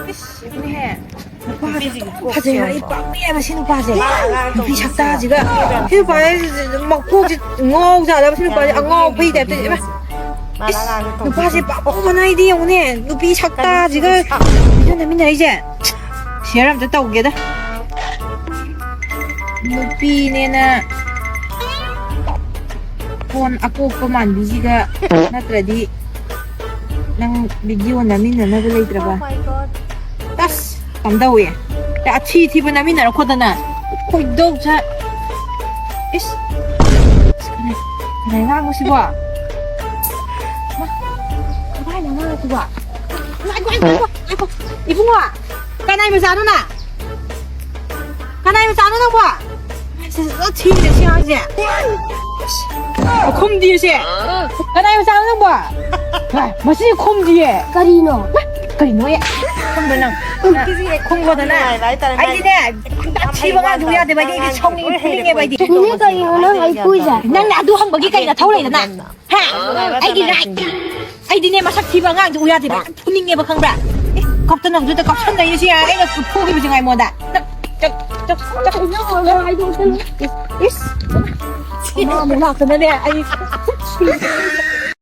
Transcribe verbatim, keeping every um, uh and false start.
ꯏꯁ, ꯏꯕꯨꯡꯍꯦ, ꯅꯨꯄꯥꯁꯦ ꯐꯖꯩ ꯍꯥꯏ, ꯄꯥꯝꯃꯦꯕ ꯁꯤ ꯅꯨꯄꯥꯁꯦ꯫ ꯅꯨꯄꯤ ꯁꯛꯇꯥꯁꯤꯒ꯫ ꯁꯤ ꯅꯨꯄꯥꯁꯦ ꯃꯀꯣꯛꯁꯦ ꯉꯥꯎꯖꯥꯠꯂꯕ ꯁꯤ ꯅꯨꯄꯥꯁꯦ, ꯑꯉꯥꯎ ꯐꯩ ꯇꯥꯏꯞꯇ꯫ ꯏꯃꯥ, ꯏꯁ, ꯅꯨꯄꯥꯁꯦ ꯄꯥꯝꯃꯧꯕꯅ ꯑꯩꯗꯤ ꯌꯦꯡꯉꯨꯅꯦ, ꯅꯨꯄꯤ ꯁꯛꯇꯥꯁꯤꯒ ꯚꯤꯗꯤꯑꯣ ꯅꯝꯃꯤꯟꯅꯔꯤꯁꯦ꯫ ꯁꯤꯌꯔ ꯑꯝꯇ ꯇꯧꯒꯦꯗ꯫ ꯅꯨꯄꯤꯅꯦꯅ ꯐꯣꯟ ꯑꯄꯣꯛꯄ ꯃꯥꯟꯕꯤꯁꯤꯒ ꯅꯠꯇ꯭ꯔꯗꯤ ꯅꯪ ꯚꯤꯗꯤꯑꯣ ꯅꯝꯃꯤꯟꯅꯅꯕ ꯂꯩꯇ꯭ꯔꯕ? ꯑꯁ, ꯀꯝꯗꯧꯋꯦ? ꯑꯊꯤ ꯊꯤꯕ ꯅꯝꯃꯤꯟꯅꯔꯛꯄꯗꯅ ꯈꯣꯏꯗꯧ ꯁ-, ꯏꯁ, ꯀꯅꯥ, ꯀꯅꯥ ꯉꯥꯡꯉꯣ ꯁꯤꯕꯣ? ꯃꯥ, ꯀꯃꯥꯏꯅ ꯉꯥꯡꯉꯣ ꯁꯤꯕꯣ? ꯉꯥꯏꯈꯣ, ꯉꯥꯏꯈꯣ, ꯉꯥꯏꯈꯣ, ꯉꯥꯏꯈꯣ꯫ ꯏꯕꯨꯡꯉꯣ, ꯀꯅꯥꯏ ꯃꯆꯥꯅꯣ ꯅꯪ? ꯀꯅꯥꯏ ꯃꯆꯥꯅꯣ ꯅꯪꯕꯣ? ꯑꯁ, ꯊꯤꯔꯦ ꯁꯤ ꯑꯉꯥꯡꯁꯦ꯫ ꯈꯨꯝꯗꯤꯌꯦ ꯁꯤ꯫ ꯀꯅꯥꯏ ꯃꯆꯥꯅꯣ ꯅꯪꯕꯣ? ꯃꯁꯤ ꯈꯨꯝꯗꯤꯌꯦ꯫ ꯀꯔꯤꯅꯣ? ꯀꯔꯤꯅꯣ ꯑꯦ? ꯈꯨꯝꯕ ꯅꯪ꯫ ꯈꯨꯝꯕꯗꯅ꯫ ꯑꯩꯗꯤꯅꯦ, ꯊꯤꯕ ꯑꯉꯥꯡꯗꯨ ꯌꯥꯗꯦꯕ꯫ ꯑꯩꯗꯤ, ꯑꯩꯗꯤ ꯁꯥꯎꯅꯤꯡꯉꯦ, ꯐꯨꯅꯤꯡꯉꯦꯕ ꯑꯩꯗꯤ꯫ ꯅꯦꯅꯦ, ꯀꯔꯤꯅꯣ ꯅꯪ ꯑꯩ ꯐꯨꯏꯁꯦ? ꯅꯪꯅ ꯑꯗꯨ ꯍꯪꯕꯒꯤ ꯀꯩ ꯅꯊꯧ ꯂꯩꯗꯅ? ꯍꯥ? ꯑꯩꯒꯤ ꯂꯥꯏ-, ꯑꯩꯗꯤꯅꯦ ꯃꯁꯛ ꯊꯤꯕ ꯑꯉꯥꯡꯗꯤ ꯎ ꯌꯥꯗꯦꯕ꯫ ꯌꯥꯝ ꯐꯨꯅꯤꯡꯉꯦꯕ ꯈꯪꯕ꯭ꯔꯥ? ꯑꯦ, ꯀꯞꯇꯅꯕꯗꯨꯗ ꯀꯞꯁꯟꯗꯩꯅꯦ ꯁꯤ ꯑꯩꯅ ꯐꯨꯈꯤꯕꯁꯦ ꯉꯥꯏꯃꯣꯟꯗ꯫ ꯅꯪ, ꯆꯠ-, ꯆꯠ-, ꯆꯠ-, ꯏꯁ, ꯏꯁ꯫ ꯃꯥ ꯑꯃꯨꯛ ꯂꯥꯛꯇꯅꯅꯦ ꯑꯩ